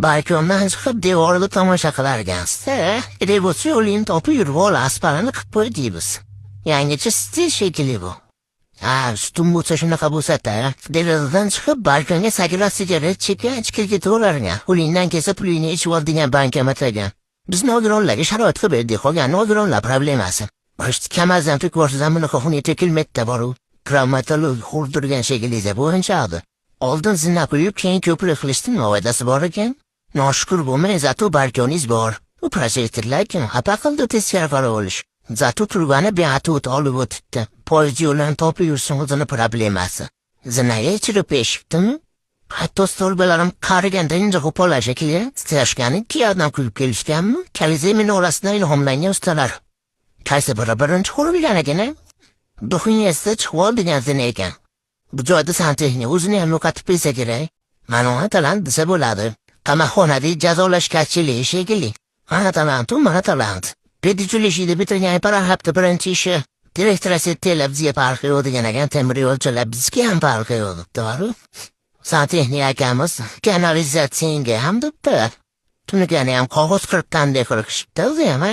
Balkondan chiqib devorda tomosha qilarkansiz. Revolyutsiya yo'lini topib yurib asparini qilib qo'y deymiz. Yangicha stil shekilli bu. Ha, sutun bo'lsa shunaqa bo'lsa-da, derazadan chiqib balkonga sakrab sigaret chekkan ichib ketaverarkan. Qo'lingdan kelsa pulingni ichib ol degan bankomat ekan. Biz nogironlarga sharoit qilib berdik, qolgan nogironlar problemasi. Boshqa kamazdan ko'rsadan bunaqa xunuk tekilmakda boru. Travmatolog qurdirgan shekilli bo'yincha. Oldin zina qo'yib, keyin ko'prik qilishdi, nima foydasi bor ekan? Noshukur bo'lmang, зато balkoningiz bor. U projektorlar kim xafa qildi teskari qarab olish. Зато turbani beatut olib o'tibdi. Poyezd yo'lini topib yursin o'zini problemasi. Zinaga ichirib eshitdimi? Hatto stolbalarim qariganda inja qo'pollar shekilli. Titrashgani ikki odam kulib kelishganmi? Kolizey minorasidan ilhomlangan ustalar. Qaysi biri birinchi qurilgan ekan, a? Duxunyasida chiqib ol degan zina ekan. Bu joyda santexnik o'zini ham yo'qotib qo'ysa kerak. Mana uni talant desa bo'ladi. Qamoqxonada jazolash kachiligi shekilli. Mana talant, u mana talant. Pedagogikni bitirgan hafta birinchi ishi. Direktor televizия farqi yo'q degan ekan, temir yo'lchilar bizga ham farqi yo'q debdi. Santexnik akamiz kanalizatsiyaga ham debdi. Tunugani ham qog'oz qirqqandek qilishibdi o'zi ham, a?